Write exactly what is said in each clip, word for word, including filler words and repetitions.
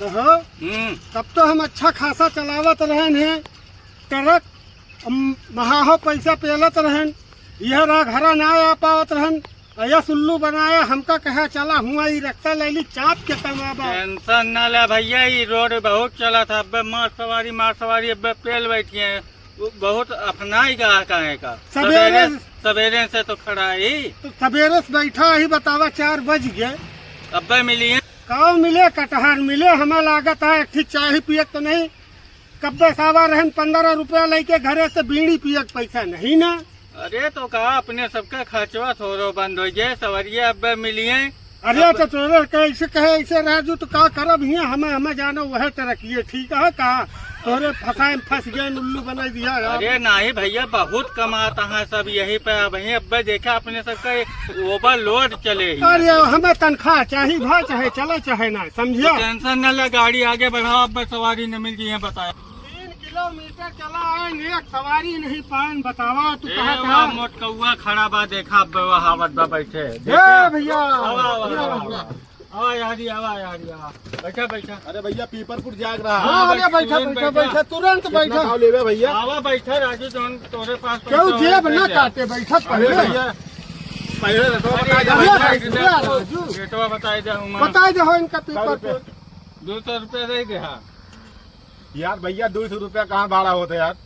हाँ, हम्म। तब तो हम अच्छा खासा चलावत रहन हैं ट्रक, हम महा हो पैसा पेलत रहन, यह रहा घरा ना आ पावत रहन, अयस उल्लू बनाया, हमका कहा चला हुआ ई रक्सा ले ली, चाप के कमाबा। टेंशन ना ले भैया, ई रोड बहुत चला था, अब्बे मार सवारी, मार सवारी, अब्बे पेल बैठी हैं। वो बहुत अफनाई ग्राहक आए का। सवेरे सवेरे, सवेरे से तो खड़ा ही। तो सवेरे से बैठा ही, बतावा, चार बज गए। अब्बे मिली है। काव मिले, कटहर मिले, हमें लागत है, एक ठी चाय पियत तो नहीं। कब्बे सावा रहन, पन्द्रह रुपया लेके घरे से बीड़ी पियत पैसा नहीं ना। अरे तो कहा, अपने सबका खर्चवा थोड़ो बंद हो जाए, सवरिया अब्बे मिली है। अरे अब तो तोरे कैसे कहे ऐसे राजू, तो का करब हियाँ, हमें, हमें जानो वह तरक्की ठीक है का? तोरे फंसाए में फंस गए, उल्लू बनाई दिया यार। अरे नहीं भैया, बहुत कमात हैं सब यही पे। अब ही अब्बे देखा, अपने सबका overload चले ही। अरे हमें तनख्वाह चाही भा, चाहे चले चाहे ना, समझिया? तो टेंशन न ले, गाड़ी आगे बढ़ाओ, अब्बे सवारी न मिल गई है, बताया। तीन किलोमीटर चला आए, एक सवारी नहीं पाएन, बतावा तू ए, कहाँ वहाँ था? मोटकौआ खड़ा बा, देखा अब्बे वहाँ आवत बा बैठे। ए भैया, आवा, आवा, भैया, आवा, भैया। आवा। आवा यारी, आवा यारी, आवा। बैठा, बैठा। अरे भैया, पीपरपुर जाग रहा। हाँ, हाँ, अरे बैठा, तुरंत बैठा, बैठा। बैठा, तुरंत कितना बैठा। भाव लेवे भैया? आवा, बैठा राजू, जौन तोरे पास क्यों पैसा हो, जेब दे ना दे। काटे, बैठा अरे पहले। भैया, पहले रेटवा अरे बता दे यार, भैया। भैया राजू। रेटवा बताई दे, उमा। बताई दे हो इनका सौ रुपया। पीपरपुर। दो सौ रुपया दे दे, हाँ। यार भैया, दो सौ रुपया कहाँ भाड़ा होता है यार?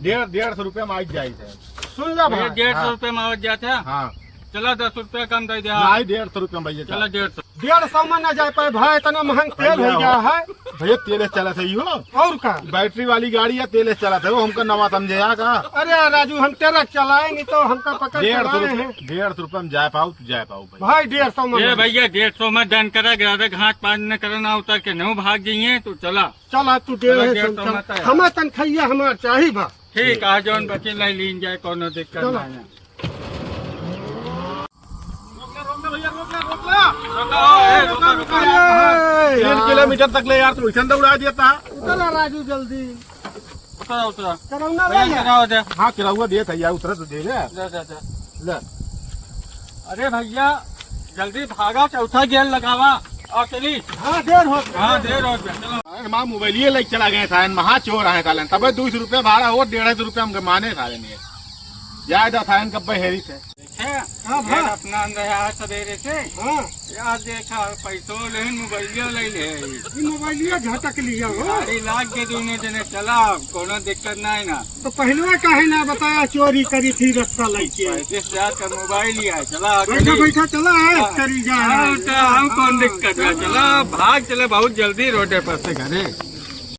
डेढ़, डेढ़ सौ रुपया में आई जाए थे। सुन ला भैया, भाई। डेढ़ सौ हाँ। रुपया में आवत जात है। हाँ। चला, दस रुपया कम दे दे। नहीं, डेढ़ सौ रुपया में भैया चला, चला। डेढ़ सौ। डेढ़ सौ में ना जा पाए भाई, इतना महंग तेल भैया हो गया हो। है। भैया, तेल से चला सही हो। और का? बैटरी वाली गाड़ी है, तेल से चला था, वो हमका नवा समझे यार का। अरे यार राजू, हम ट्रक चलाए नहीं तो हमका पकड़ के डेढ़ सौ लाए रुपया, हैं। डेढ़ सौ रुपया में जा पाओ, तो जा पाओ भाई। भाई, डेढ़ सौ में ये ना। भैया, डेढ़ सौ में done करा, ग्यारह घाट पार न करना, उतर के नहीं भाग जाइए, तो चला। चल, आज तू दे चलो, रहे डेढ़ सौ चल। मत आया। हमार तनखैया हमार चाही बा। ठीक, आ जौन बचे लाई लीन जाए, कोनो दिक्कत चलो। ना है। रोक ला, रोक ला, भैया, रोक ला, रोक ला। रोका, ए, रोका, रोका, रोका। ए, तीन किलोमीटर तक ले यार, तू इसन दौड़ा देता। उतरा राजू जल्दी। उतरा, उतरा। करौना भैया, ले ले। किराया दे। हाँ, किराया दे था यार, उतरा तो दे ले। दे, दे, दे। ले। अरे भैया, जल्दी भागा, चौथा gear लगावा और चली। हाँ, देर हो गया। हाँ, देर हो गया, चलो। अरे, माँ मोबाइलिए लेके चला गए था, महा चोर आए साले, तबे दो सौ रुपया भाड़ा हो, डेढ़ सौ रुपया हमके माने साले ने। जाए दा साइन कब हेरी थे। देखे? हाँ, ये हाँ। अपना अंदर आया सवेरे से। हाँ। यार देखा, पैसो लेन, मोबाइलियो ले ले। ये मोबाइलियो झटक लिया हो। गाड़ी लाग के दोनों जने चला, कोनो दिक्कत नहीं ना। तो पहलवा काहे ना बताया चोरी करी थी रस्सा लेके? पैंतीस हजार का मोबाइल ही है, चला, बैठा, चली। बैठा, चला, ऐश हाँ। करी जा। हाँ, तो हम कौन दिक्कत है, चला, भाग चले, बहुत जल्दी रोडे पर से घरे।